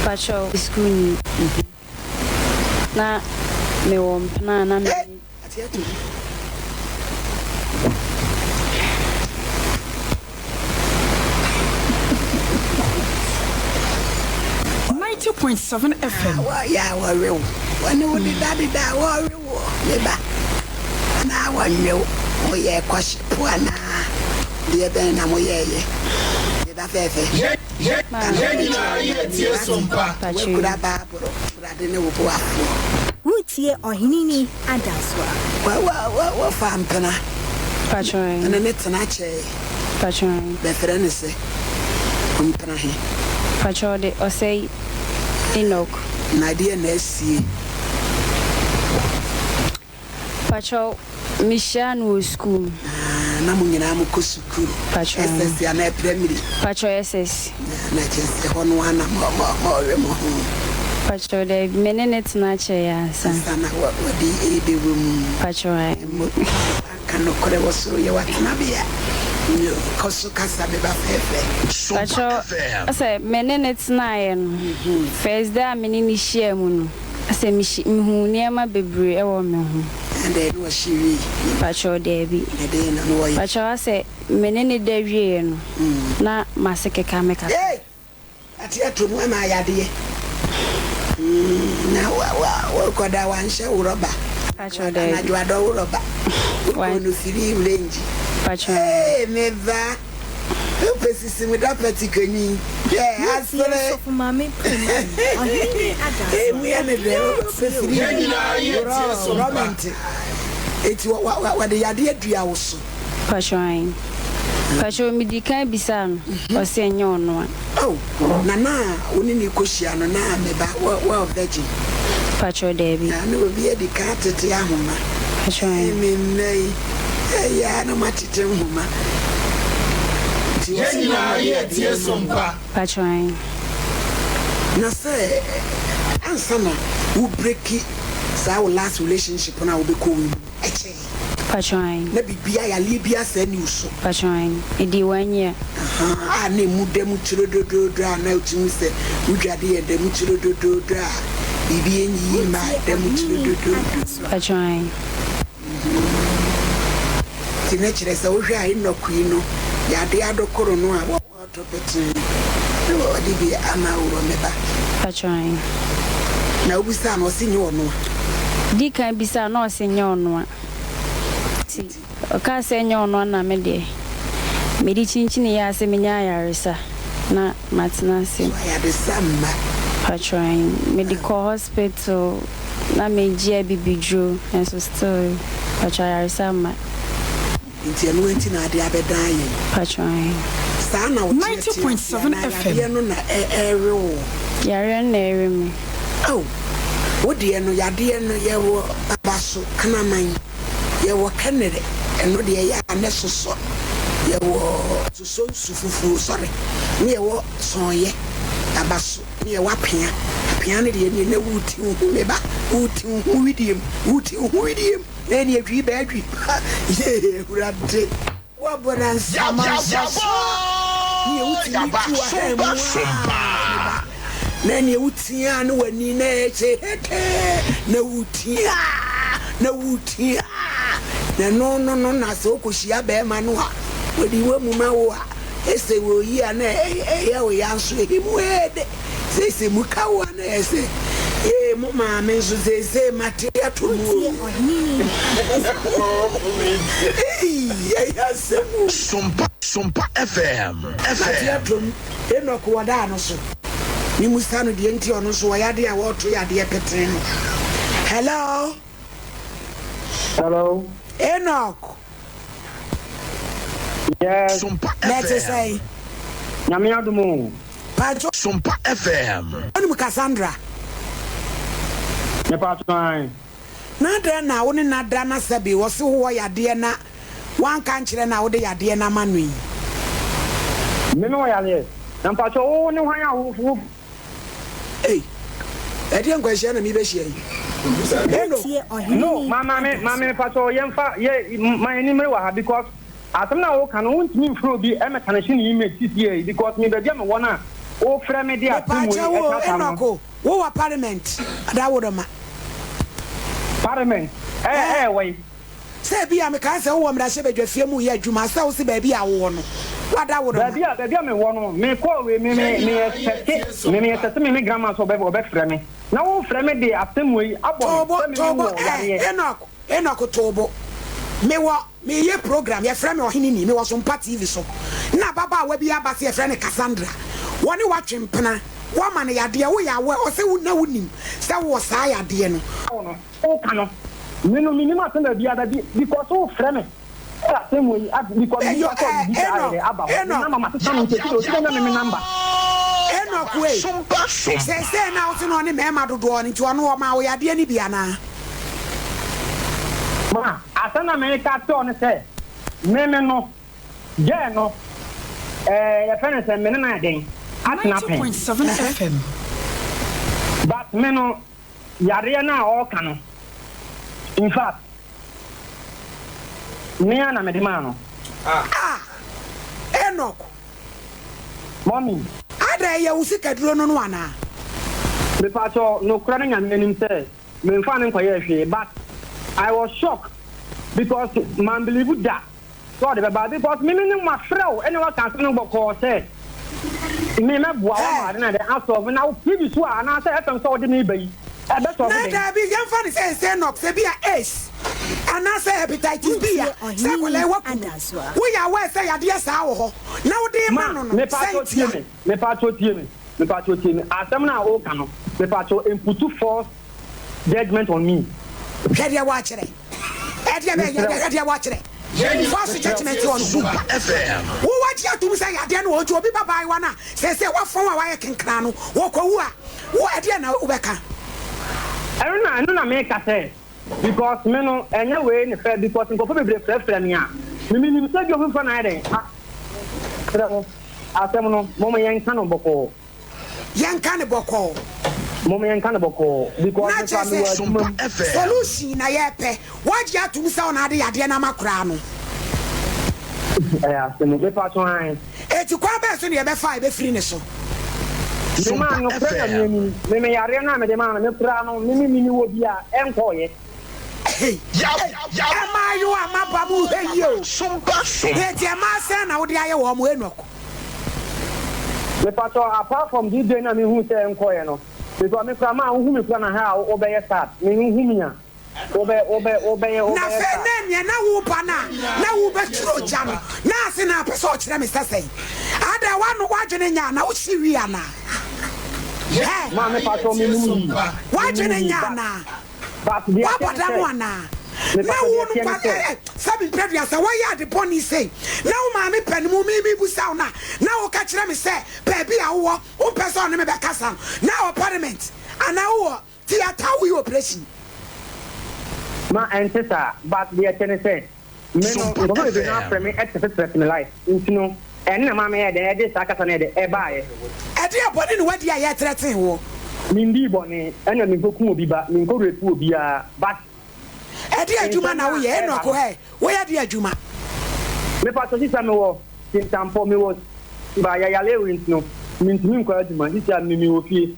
Pakyɛw, sukuuni. Na mewɔ mpena a na me ne. 90.7 FM. Wɔyɛ a wɔwe wo, wɔne wo dedadeda a wɔwe wo, me ba, anaa wɔnwe wo, moyɛɛ kɔhyepo anaa deɛ bɛn na moyɛeɛ, me ba fɛɛfɛ? Yɛn nyinaa yɛ tie sompa. Woakura Baaboro, Awurade ne wo boafoɔ. Woretie Ɔheneni Adasoa. Wɔfaa mpena ne ne tena kyɛe. Bɛfrɛ no sɛ mpena he? Pakyɛ ɔde ɔsɛe Enoch. Na deɛ na asie? Pakyɛw, mihyiaa no wɔ skuul mu. Ah, na mo nyinaa mokɔ sukuu? Pakyɛw. SS anaa primary? Pakyɛw, SS. Na, na kyerɛ sɛ hɔ no ara na mo, mo, mowe mo ho? Pakyɛw, daabi, me ne no tena kyɛe ansa. Ansa na wɔ, wɔde rebɛwɔ mu. Pakyɛw, ae. Mo, ka nokorɛ wɔ soro yɛ w'atenabea. Nyo, kɔ so kasa, me ba fɛɛfɛ. Pakyɛw, sɛ me ne no tenaeɛ no, first day a me ne no hyiaa mu no, Sɛ mehyi mehuu nneɛma bebree wɔ me ho. Ɛnde na ɔhye wii. Pakyɛw daabi. Ɛdeɛn na na ɔyɛ? Pakyɛw asɛ me ne no da wieɛ no na m'ase keka me kakra. Ei! Ate ato mu ama ayadeɛ. Na wa wa wokɔda wanhyɛ wo rɔba. Pakyɛw daabi. Anadwo adɔ wo rɔba. Wokɔɔ no free range. Pakyɛw. Ei me ba. Wopɛ sisi mu da pɛti konyin. Hwɛ Wotie asere. Sɔfo Maame Prima Ɔhene Adasoa. Emu yɛ ne dɛ. Wopɛ Tie o. free Yɛn nyinaa yɛ tie so mpa. rɔmɛnte. Eti wɔde yadeɛ dua wo so. Pakyɛw ae. Pakyɛw medi kan bisaa no ɔse ɛnyɛ ɔno a. Oh na na wo ne no kɔhyia no na me ba wo wo virgin. Pakyɛw daabi. Na na obi adi kan atete ahoma. Pakyɛw ae. Me mma yi ɛyɛ a na moatete nhoma. Nti Yɛn ɔse na nyinaa ɔde yɛ adeɛ tie ma so wo. mpa. Pakyɛw ae. Na sɛ ansa na wo breaki saa wo last relationship no a wobɛkɔ wo mu no ɛkyɛe. Pakyɛw ae. Na biribiara yareɛ biara saa nni wo so. Pakyɛw ae. Edii one year. Ahaa a na emu da mu kyirododoodo a na wotumi hu sɛ wodwade yɛ da mu kyirododoodo a biribi nyiyi mma Wotie da mu Ɔheneni kyirododoodo. Adasoa. Pakyɛw ae. Nti na kyerɛ sɛ wohwɛ a Enoch yi no yade adokoro no a wɔto petee no na wɔde bi ama wo wɔ me ba. Pakyɛw ae. Na wobisaa no ɔse nyɛ ɔno a. Di kan bisaa no na ɔse nyɛ ɔno a. Nti ɔkaa sɛ nyɛ ɔno a na me deɛ mede kyinkyini yɛ a sɛ menya ayaresa na matena ase. So ayaresa mma? Pakyɛw ae. Mede kɔɔ hospital na megye abibiduro nso still pakyɛw ayaresa mma. Nti ɛno nti na ade abɛdan yɛn. Pakyɛw ae. Saa na woteɛ te ase 90.7 anaa FM. yadeɛ no na ɛrewe wo? Yareɛ no na ɛrewe me. Ao, wo deɛ no yadeɛ no yɛwɔ abaso kraman, yɛwɔ kɛnɛrɛ, ɛno deɛ ɛyɛ a na ɛsosɔ, yɛwɔ sosɔ nsu fufuo sɔre, ne yɛwɔ sɔnyɛ, abaso, ne yɛwɔ apea, apea no deɛ neɛ na woreti wo ho me ba, woreti wo ho wedeɛ mu, woreti wo ho wedeɛ mu, na ɛneɛ dwi bɛɛ dwi, yee Awurade. Woabɔ no ansamansaso ne wotumi tu ahan mu a, na nea wotia ne w'ani na ɛkyɛ hɛtɛɛ, na wotia, na wotia, na ɛno no no na sɛ wokɔhyia bɛrima no a, wɔde w'amu ma wo a, ɛsɛ wɔyi a na ɛyɛ wo ya nso ɛhɛ mu ɛyɛ dɛ. Seesei mu ka wo a na ɛyɛ sɛ yee mo maame nso seesei mate ato mu Wotie o. Ɔheneni Adasoa. Ei, ɛyɛ asɛm o. Sompa Sompa FM Mate FM. ato mu. Enoch wɔ daa no so. Memusa no deɛ nti ɔno nso ɔyɛ adeɛ a wɔreto yadeɛ petee no. Hello? Hello. Enoch. Yes. Sompa Na ɛte FM. sɛn? Nyame adom o. Pacho. Sompa FM. Wonim Cassandra? Mepa ae. Na adɛn na wo ne no ada na sɛbe ɔse wowɔ yadeɛ na woanka nkyerɛ no a wode yadeɛ no ama no yi? Me me wɔ yareɛ. Na mpacho wo ne hwan a wo wo. Ei, ɛdeɛn nkwanhyia na mebɛhyia yi? Eno. Wotie No, Ɔheneni ma maame maame Adasoa. mepacho yɛmfa yɛ ma yɛn ani mmere wɔ ha because asɛm na woka no wontumi mfrɛ obi ɛmɛka no hye ne image sisi yɛ because me baabi a mewɔ no a Wofrɛ me de asɛm wei Mepaakyɛw o, ɛtaataa me no. Enoch o, wowɔ parliament adawodoma? Parliament? Ɛɛ Ɛɛ. ɛɛ wai? Sɛ ebia mekaa sɛ wowɔ mmarahyɛbadwafie mu reyɛ adwuma sɛ wose baabi a wowɔ no woadawodoma. Baabi a baabi a mewɔ no mekɔɔ wei me me me expect me me expect me me grandma sɛ ɔbɛ ɔbɛfrɛ me na wofrɛ me de asɛm wei abɔ me Toobo, sɛ me me toobo, wɔ ɛɛ, yareɛ. Enoch, Enoch toobo. Mewɔ, meyɛ program, yɛfrɛ me Ɔheneni, mewɔ Sompa TV so. Nna ababaawa bi aba sɛ yɛfrɛ no Cassandra. Wɔne wo atwe mpena, woama no yadeɛ, woyɛ aware, ɔse wo na wonim sɛ wowɔ saa yadeɛ no. Wo no woka no me no menim asɛm baabiara bi because wofrɛ me sɛ asɛm wei ab because Eyo menipa sɛ eh, ɔde bi saa ayɛ Enoch, dɛ aba hɔ me Enoch. number masesa no nti ɛti dɛ ɔsi dɛ nya me me number. Enoch wei, seesei na wose na ɔne mmarima dodoɔ no nti ɔno ɔmaa wo yadeɛ no bi anaa? Ma asɛm na meka akyerɛ wo ne sɛ me me no girl no eh, yɛfrɛ no sɛ me ne no ayɛ dɛn atena pɛn 90.7 FM. but me no yareɛ no a ɔreka no in fact me ara na mede maa no. Ah! Enoch. Mummy. Adɛn, ɛyɛ wo sikaduro no no anaa? Mepakyɛw, nokorɛ no Nyame anim sɛ menfaa no nkɔyɛɛ hwee but I was shocked because man believe da sɛ ɔde bɛba because me me ne mafrɛ wo ɛna waka asɛm no bɔkɔɔ sɛ me mɛboa wo ama ade no ayɛ dɛn asɔlve na wo TV so a anaasɛ FM sɛ wode me ba yi ɛbɛsɔlve Na dɛn? daabi, yɛmfa no sɛ ɛnsɛ Enoch sɛ bi a AIDS anaasɛ hepatitis B a Wotie sɛ Ɔhene akwadaa yi waku no. Adansoa. Woyɛ aware sɛ yadeɛ saa wɔ hɔ na wode rema Ma no no, mepatwɔ sɛn tie ntia? me mepatwɔ tie me mepatwɔ tie me asɛm no a woka no mepatwɔ mputu false judgement on me. Hwɛ deɛ woakyerɛ. Ɛdeɛ bɛn Mesrɛ wo. hwɛ deɛ woakyerɛ. False judgement on who? Super FM. Wo wagye atom sɛ yadeɛ no wɔ hɔ nti obi ba baayewa no a seesei wafɔn a wayɛ kenkran no wɔkɔwu a wo ɛdeɛn na wobɛka? Ɛno na ɛno na meka sɛ because me no ɛnyɛ wei ne fɛ because nkurɔfoɔ bebree frɛfrɛ me a me menim sɛ bi obi foforɔ na ayɛ dɛn a frɛ mo asɛm no mom yɛnka no bɔkɔɔ. Yɛnka no bɔkɔɔ. Mom yɛnka no bɔkɔɔ because Na me kyerɛ koraa mewɔ sɛ adwuma mu. solution na yɛpɛ. Woagye atom sɛ wo na ade yadeɛ no ama koraa no. Ɛyɛ asɛm o, mepa so ae. Enti kwan bɛn so na yɛbɛfa a ɛbɛfiri ne so? Me maa nokorɛ Nyame anim, me me yareɛ no a mede maa no, me koraa no, me me mini wɔ bi a ɛnkɔɔyɛ. Ei, mmaayewa a moaba mo hwɛ yie o. Enti mmaa sɛn na wode ayɛ wɔn, Enoch? Mepakyɛw apart from this day na me hu sɛ ɛnkɔɔyɛ no, because me koraa maa wohu me koraa na ha a wobɛyɛ sad, me wohu me a. Wobɛ wobɛ wobɛyɛ Na wobɛyɛ afei saa. na nea na woreba no a na worebɛtwerɛ ogya no, na ase na apɛ sɛ ɔkyerɛ me sɛ sɛn? Adɛn, w'ano, w'adwene nyɛ anaa? Wohye wii anaa? Hɛ! Maame patrɔ me num yii. Me W'adwene num yii nyɛ but anaa? but deɛ ɛteɛ Woabɔ ne dam sɛ anaa? me Na patrɔ wo deɛ no ɛteɛ ne kwa, sɛ. ɛ, ɛ, sɛbi mprɛduasa, woayɛ ade bɔne sei, na wo maame pɛ no mu, me, mebusa wo no a, na woka kyerɛ me sɛ baabi a wowɔ, wompɛ sɛ ɔne me bɛkasa no, na wɔ parliament anaa wowɔ Theatre woyɛ operation. Ma ɛnte saa but deɛ ɛteɛ ne sɛ me no Sompa nkurɔfoɔ bebree no FM. afrɛ me ɛtrɛtrɛt me life nti no ɛno na ɛma meyɛɛ dɛn ɛde saa kasa no yɛ dɛn ɛbaeɛ. Ɛdeɛn bɔne na wadi a yɛtrɛtee woɔ? Mendii bɔne ɛna menkɔkum obi ba menkɔ rape obiara but Ɛdeɛn adwuma nsɛm na no a woyɛ ɛreba Enoch no. hɛ woyɛ deɛn adwuma? Mepakyɛ sisi a mewɔ Kintampo mewɔ ba yayale wei nti no mentumi nkɔ adwuma sisi a me mewɔ fie.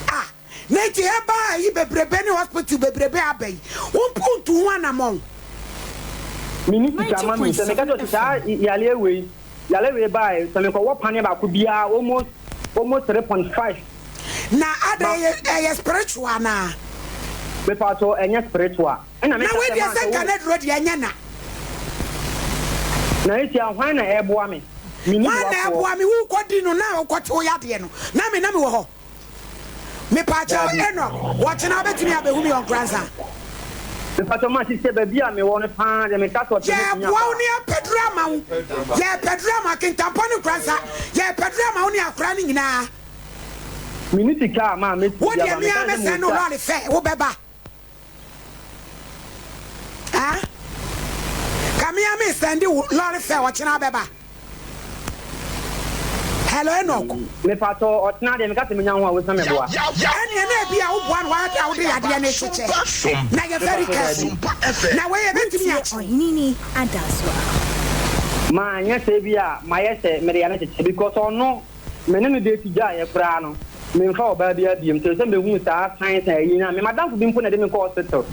Ah na nti herbal ayi bebrebe ne hospital bebrebe aba yi wo mpo ntu ho anamɔn. Menni sika ma me sɛ meka kyerɛ wo sɛ saa yareɛ wei yareɛ wei baeɛ sɛ mekɔ wɔ paneɛ baako biara almost almost 3.5. Na adɛn Ma ɛyɛ ɛyɛ spiritual anaa? Mepakyɛw ɛnyɛ spiritual ɛna Na meka wei sɛ deɛ maa sɛ sɛ nka wo. n'aduro deɛ ɛnyɛ na. Na esia hwan na ɛboa me? Menni Hwan na boafoɔ. ɛboa me? Wokɔ di no na wokɔ te wo yadeɛ no na me na me wɔ hɔ. Mepaakyɛw Daabi. Enoch, wɔkyena wobɛtumi abɛhu me wɔ Nkoranza? Mepakyɛw ma sisi baabi a mewɔ no paa deɛ meka sɛ ɔkyena mɛtumi Yɛɛboa aba wo a. ne apɛduru ama wo. Yɛɛpɛduru ama Kintampo ne Nkoranza. Yɛɛpɛduru ama wo ne akora no nyinaa. Menni sika a ma mɛtumi Wo de deɛ aba. me Meka ara sɛ mɛsɛn mewɔ no sika. lɔre fɛ, wobɛba. Ah? Ka me ara mesɛnde wo lɔre fɛ ɔkyena wobɛba. Hello Enoch. Mepatɔ ɔkyena deɛ meka sɛ menya ho a wosa meboa. Ɛneɛ na ebia woboa no wara a wode yadeɛ no rekyekyɛ na yɛ very Mepatɔ careful daabi. na wei yɛbɛtumi Wotie akye wo. Ɔheneni Adasoa. Ma nyɛ sɛ bi a mayɛ sɛ mede yare kyekyɛ because ɔno. Me ne no date gyaeɛ koraa no, memfa ɔbaa biara biom till sɛ mehuu saa signs a ɛyi no a, me madamfo bi mpo na ɛde me kɔɔ hospital.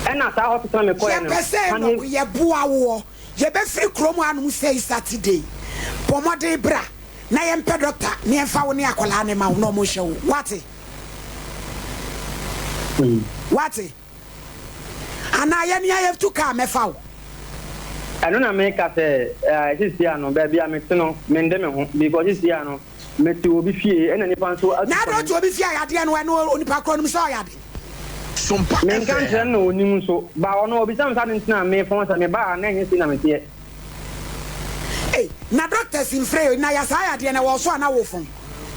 Ɛna saa hospital no a mekɔeɛ no, Yɛpɛ sɛ paneɛ. Enoch yɛboa woɔ. Yɛbɛfiri kurom hanom sei Saturday. Bɔ mmɔden bra na yɛmpɛ dɔkta na yɛmfa wo ne akwadaa no ma wo na wɔnhwɛ wo. Woate? Woate? Anaa yɛn a yɛtu kaa mɛfa wo. Ɛno na meka sɛ eh, sisi ano baabi a mete no mende me ho because sisi ano mete obi fie ɛna nipa nso atu Na ade kwan. wote obi fie a yadeɛ no ɛno onipa korɔ nim sɛ ɔyɛ ade. Sompa Menka nkyerɛ FM. no na onim nso ba ɔno obisa me sɛ ade nti na mefɔn sɛ meba a na ɛnyɛ sei na meteɛ. Ei na doctors mfrɛ na ya saa yadeɛ no ɛwɔ so a na wo fɔn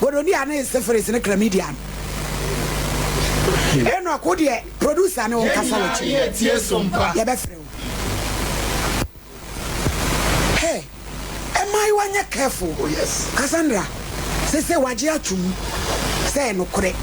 gonorrhea ne syphilis ne chlamydia no. Enoch wo deɛ producer ne wo Yɛn nkasa nyinaa w'akyiri yɛretie Sompa. yɛbɛfrɛ wo. Hey mmaayewa nyɛ careful. Oh yes. Cassandra sese wagye atum sɛ ɛyɛ nokorɛ.